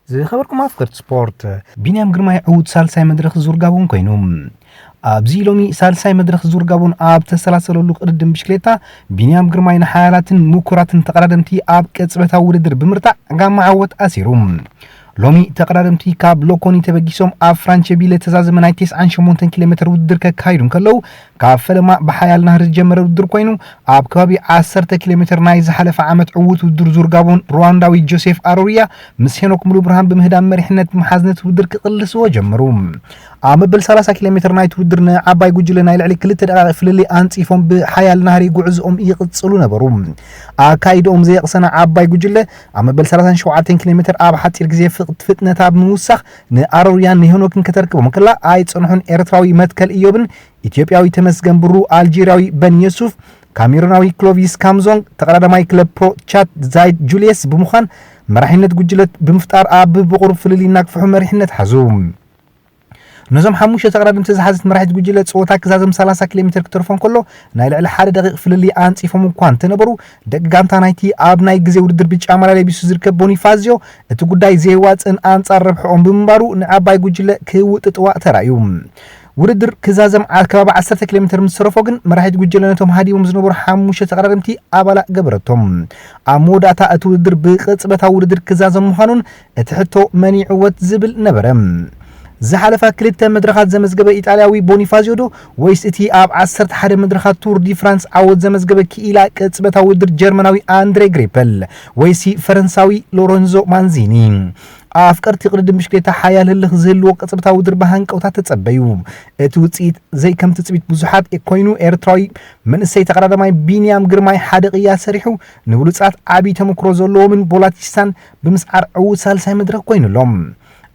ዝኸበርኩም ኣፍቀርቲ ስፖርት፣ ቢንያም ግርማይ ዕዉት ሳልሳይ መድረኽ ዙር ጋቦን ኮይኑ። ኣብዚ ሎሚ ሳልሳይ መድረኽ ዙር ጋቦን ኣብ ተሰላሰለሉ ቅድድም ብሽክሌታ፣ ቢንያም ግርማይ ንሓያላትን ምኩራትን ተቐዳደምቲ ኣብ ቅጽበታዊ ውድድር ብምርታዕ ጋማ ዓወት ኣሲሩ። ሎሚ ተቐዳደምቲ ካብ ሎኮኒ ተበጊሶም ኣብ ፍራንቸቢለ ተዛዘመ ናይ ተስዓን ሸሞንተን ኪሎ ሜትር ውድድር ከካይዱ እንከለዉ፣ ካብ ፈለማ ብሓያል ናህሪ ዝጀመረ ውድድር ኮይኑ፣ ኣብ ከባቢ ዓሰርተ ኪሎ ሜትር ናይ ዝሓለፈ ዓመት ዕዉት ውድድር ዙር ጋቦን ሩዋንዳዊ ጆሴፍ ኣሮሪያ ምስ ሄኖክ ሙሉ ብርሃን ብምህዳም መሪሕነት ብምሓዝ ነቲ ውድድር ክቕልስዎ ጀመሩ። ኣብ መበል ሰላሳ ኪሎ ሜትር ናይቲ ውድድር ንዓባይ ጉጅለ ናይ ልዕሊ ክልተ ደቂቕ ፍልልይ ኣንጺፎም ብሓያል ናህሪ ጉዕዝኦም ይቕጽሉ ነበሩ። ኣካይድኦም ዘየቕሰና ዓባይ ጉጅለ ኣብ መበል ሰላሳን ሸውዓተን ኪሎ ሜትር ኣብ ሓጺር ግዜ ፍጥ-፣ ፍጥነታ ብምውሳኽ ንኣሮሪያን ንሄኖክን ከተርክቦም ከላ ኣይጸንሑን። ኤርትራዊ መትከል ኢዮብን ኢትዮጵያዊ ተመስገን ብሩ፣ ኣልጄርያዊ በን የሱፍ፣ ካሜሩናዊ ክሎቪስ ካምዞንግ፣ ተቐዳዳማይ ክለብ ፕሮ ቻት ዛይድ ጁልየስ ብምዃን መራሒነት ጉጅለት ብምፍጣር ኣብ ብቑሩብ ፍልልይ እናግፍሑ መሪሕነት ሓዙ። ነዞም ሓሙሽተ ተቐዳደምቲ ዝሓዘት መራሒት ጉጅለ ጸወታ ክዛዘም ሰላሳ ኪሎ ሜትር ክተርፎ እንከሎ፣ ናይ ልዕሊ ሓደ ደቂቕ ፍልልይ ኣንጺፎም እኳ እንተነበሩ፣ ደቂ ጋንታ ናይቲ ኣብ ናይ ግዜ ውድድር ብጫ ማልያ ለቢሱ ዝርከብ ቦኒፋዝዮ እቲ ጉዳይ ዘየዋጽእን ኣንጻር ረብሕኦም ብምንባሩ ንዓባይ ጉጅለ ክውጥጥዋ ተራእዩ። ውድድር ክዛዘም ዓ-፣ ከባቢ ዓሰርተ ኪሎ ሜትር ምስ ተረፎ ግን መራሒት ጉጅለ ነቶም ሃዲሞም ዝነበሩ ሓሙሽተ ተቐዳደምቲ ኣባላ ገበረቶም። ኣብ መወዳእታ እቲ ውድድር ብቕጽበታዊ ውድድር ክዛዘም ምዃኑን እቲ ሕቶ መን ይዕወት ዝብል ነበረ። ዝሓለፋ ክልተ መድረኻት ዘመዝገበ ኢጣልያዊ ቦኒፋዚዮ ዶ ወይስ እቲ ኣብ ዓሰርተ ሓደ መድረኻት ቱር ዲ ፍራንስ ዓወት ዘመዝገበ ክኢላ ቅጽበታዊ ውድድር ጀርመናዊ ኣንድሬ ግሬፐል ወይሲ ፈረንሳዊ ሎረንዞ ማንዚኒ? ኣፍቀርቲ ቅድድም ብሽክሌታ ሓያል ህልኽ ዝህልዎ ቅጽበታዊ ውድድር ብሃንቀውታ ተጸበዩ። እቲ ውጽኢት ዘይከም ትጽቢት ብዙሓት ኮይኑ፣ ኤርትራዊ መንእሰይ ተቐዳዳማይ ቢንያም ግርማይ ሓደ ቅያ ሰሪሑ ንብሉጻት ዓቢ ተመክሮ ዘለዎምን ቦላቲስታን ብምስዓር ዕዉት ሳልሳይ መድረኽ ኮይኑ ኣሎ።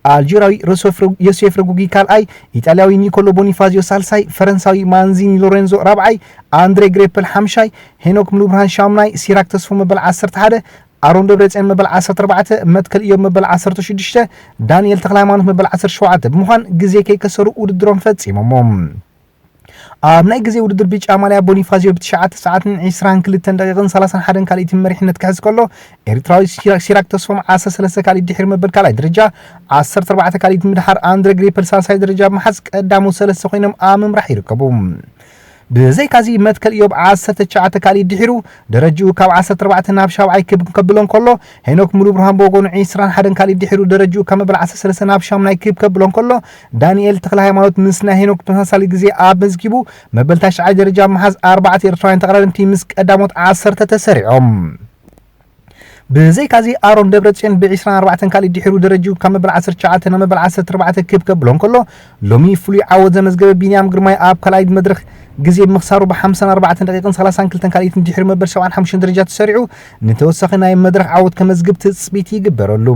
ኣልጀርያዊ ሮሶፍ ረ-፣ ዮሴፍ ረጉጊ ካልኣይ፣ ኢጣልያዊ ኒኮሎ ቦኒፋዚዮ ሳልሳይ፣ ፈረንሳዊ ማንዚኒ ሎሬንዞ ራብዓይ፣ ኣንድሬ ግሬፐል ሓምሻይ፣ ሄኖክ ምሉብርሃን ሻሙናይ፣ ሲራክ ተስፎ መበል ዓሰርተ ሓደ፣ ኣሮን ደብረጽዮን መበል ዓሰርተ ኣርባዕተ፣ መትከል እዮም መበል ዓሰርተ ሽዱሽተ፣ ዳንኤል ተኽለሃይማኖት መበል ዓሰርተ ሸውዓተ ብምዃን ግዜ ከይከሰሩ ውድድሮም ፈጺሞሞ። ኣብ ናይ ግዜ ውድድር ብጫ ማልያ ቦኒፋዚዮ ብትሽዓተ ሰዓትን ዕስራን ክልተን ደቂቕን ሰላሳን ሓደን ካልኢትን መሪሕነት ክሕዝ ከሎ፣ ኤርትራዊ ሲራ-፣ ሲራክ ተስፎም ዓሰርተ ሰለስተ ካልኢት ድሒሩ መበል ካልኣይ ደረጃ፣ ዓሰርተ ኣርባዕተ ካልኢት ምድሓር ኣንድረ ግሪፐል ሳልሳይ ደረጃ ብምሓዝ ቀዳሞት ሰለስተ ኮይኖም ኣብ ምምራሕ ይርከቡ። ብዘይካዚ መትከል እዮብ ዓሰርተ ትሽዓተ ካልኢት ድሒሩ ደረጅኡ ካብ ዓሰርተ ኣርባዕተ ናብ ሻብዓይ ክብ ከብሎ እንከሎ፣ ሄኖክ ሙሉ ብርሃን ብወገኑ ዕስራን ሓደን ካልኢት ድሒሩ ደረጅኡ ካብ መበል ዓሰርተ ሰለስተ ናብ ሻሙናይ ክብ ከብሎ እንከሎ፣ ዳንኤል ተኽለ ሃይማኖት ምስ ናይ ሄኖክ ተመሳሳሊ ግዜ ኣብ መዝጊቡ መበል ታሽዓይ ደረጃ ብምሓዝ ኣርባዕተ ኤርትራውያን ተቐዳደምቲ ምስ ቀዳሞት ዓሰርተ ተሰሪዖም። ብዘይካዚ ኣሮን ደብረጽዮን ብ ዕስራን ኣርባዕተን ካልኢት ድሒሩ ደረጅኡ ካብ መበል ዓሰርተ ትሽዓተ ናብ መበል ዓሰርተ ኣርባዕተ ክብ ከብሎ እንከሎ፣ ሎሚ ፍሉይ ዓወት ዘመዝገበ ቢንያም ግርማይ ኣብ ካልኣይ መድረኽ ግዜ ብምኽሳሩ ብ ሓምሳን ኣርባዕተን ደቂቕን ሰላሳን ክልተን ካልኢትን ድሒሩ መበል ሰብዓን ሓሙሽተን ደረጃ ተሰሪዑ ንተወሳኺ ናይ መድረኽ ዓወት ከመዝግብ ትጽቢት ይግበረሉ።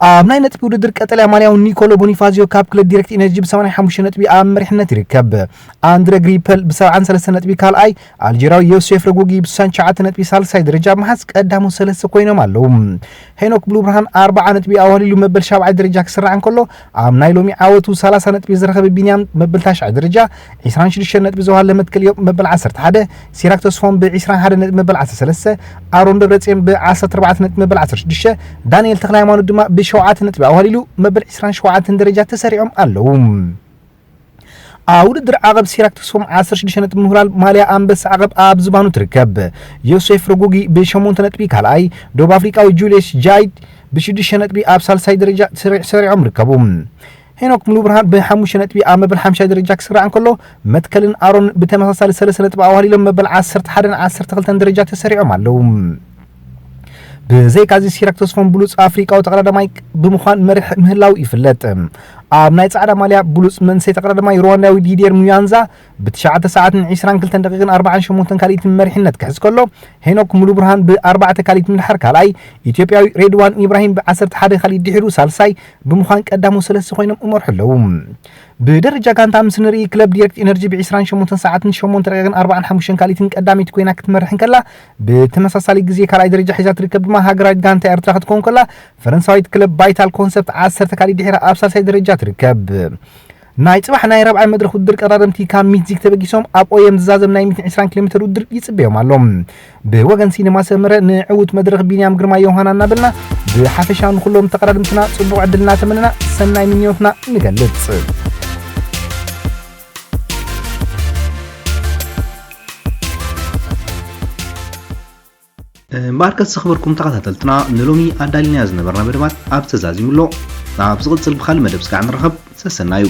ኣብ ናይ ነጥቢ ውድድር ቀጠልያ ማልያዊ ኒኮሎ ቦኒፋዚዮ ካብ ክለብ ዲሬክት ኢነርጂ ብ ሰማንያ ሓሙሽተ ነጥቢ ኣብ መሪሕነት ይርከብ። ኣንድረ ግሪፐል ብ ሰብዓን ሰለስተን ነጥቢ ካልኣይ፣ ኣልጀርያዊ ዮሴፍ ረጉጊ ብ ስሳን ትሽዓተ ነጥቢ ሳልሳይ ደረጃ ብምሓዝ ቀዳሞት ሰለስተ ኮይኖም ኣለዉ። ሄኖክ ብሉብርሃን ኣርብዓ ነጥቢ ኣዋህሊሉ መበል ሻብዓይ ደረጃ ክስራዕ እንከሎ፣ ኣብ ናይ ሎሚ ዓወቱ ሰላሳ ነጥቢ ዝረኸበ ቢንያም መበል ታሽዓይ ደረጃ፣ ዕስራን ሽዱሽተን ነጥቢ ዘዋህለ መትከል እዮም መበል ዓሰርተ ሓደ፣ ሲራክ ተስፎም ብ ዕስራን ሓደን ነጥቢ መበል ዓሰርተ ሰለስተ፣ ኣሮን ደብረጽዮን ብ ዓሰርተ ኣርባዕተ ነጥቢ መበል ዓሰርተ ሽዱሽተ፣ ዳንኤል ተኽለ ሃይማኖት ድማ ብ ሸውዓተ ነጥቢ ኣዋህሊሉ መበል ዕስራን ሸውዓተን ደረጃ ተሰሪዖም ኣለዉ። ኣብ ውድድር ዓቐብ ሲራክ ተስፎም ዓሰርተ ሽዱሽተ ነጥቢ ምህላል ማልያ ኣንበሳ ዓቐብ ኣብ ዝባኑ ትርከብ። ዮሴፍ ረጉጊ ብ ሸሞንተ ነጥቢ ካልኣይ፣ ደቡብ ኣፍሪቃዊ ጁልየስ ጃይድ ብ ሽዱሽተ ነጥቢ ኣብ ሳልሳይ ደረጃ ሰሪ-፣ ሰሪዖም ይርከቡ። ሄኖክ ሙሉብርሃን ብ ሓሙሽተ ነጥቢ ኣብ መበል ሓምሻይ ደረጃ ክስራዕ እንከሎ፣ መትከልን ኣሮን ብተመሳሳሊ ሰለስተ ነጥቢ ኣዋህሊሎም መበል ዓሰርተ ሓደን ዓሰርተ ክልተን ደረጃ ተሰሪዖም ኣለዉ። ብዘይካዚ ሲራክ ተስፎም ብሉጽ ኣፍሪቃዊ ተቐዳዳማይ ብምዃን መሪሕ ምህላው ይፍለጥ። ኣብ ናይ ጻዕዳ ማልያ ብሉጽ መንእሰይ ተቐዳዳማይ ሩዋንዳዊ ዲድየር ሙያንዛ ብትሽዓተ ሰዓትን ዕስራን ክልተን ደቂቕን ኣርባዓን ሸሞንተን ካልኢትን መሪሕነት ክሕዝ ከሎ፣ ሄኖክ ሙሉብርሃን ብኣርባዕተ ካልኢት ምድሓር ካልኣይ፣ ኢትዮጵያዊ ሬድዋን ኢብራሂም ብዓሰርተ ሓደ ካልኢት ድሒሩ ሳልሳይ ብምዃን ቀዳሞት ሰለስተ ኮይኖም እመርሑ ኣለዉ። ብደረጃ ጋንታ ምስ ንርኢ፣ ክለብ ዲሬክት ኢነርጂ ብ ዕስራን ሸሞንተን ሰዓትን ሸሞንተ ደቂቕን ኣርባዓን ሓሙሽተን ካልኢትን ቀዳመይቲ ኮይና ክትመርሕ እንከላ፣ ብተመሳሳሊ ግዜ ካልኣይ ደረጃ ሒዛ ትርከብ ድማ ሃገራዊት ጋንታ ኤርትራ ክትከውን ከላ፣ ፈረንሳዊት ክለብ ቫይታል ኮንሰፕት ዓሰርተ ካልኢት ድሒራ ኣብ ሳልሳይ ደረጃ ትርከብ። ናይ ጽባሕ ናይ ራብዓይ መድረኽ ውድድር ቀዳደምቲ ካብ ሚትዚግ ተበጊሶም ኣብ ኦየም ዝዛዘም ናይ ሚእትን ዕስራን ኪሎ ሜትር ውድድር ይጽበዮም ኣሎ። ብወገን ሲነማ ሰመረ ንዕዉት መድረኽ ቢንያም ግርማ ዮሃና እናበልና፣ ብሓፈሻ ንኹሎም ተቐዳደምትና ጽቡቕ ዕድል እናተመነና ሰናይ ምንዮትና ንገልጽ። እምበኣርከስ ዝኸበርኩም ተኸታተልትና፣ ንሎሚ ኣዳሊናዮ ዝነበርና መደባት ኣብ ተዛዚሙ ኣሎ። ኣብ ዝቕጽል ብኻልእ መደብ ስጋዕ ንራኸብ። ሰሰናዩ።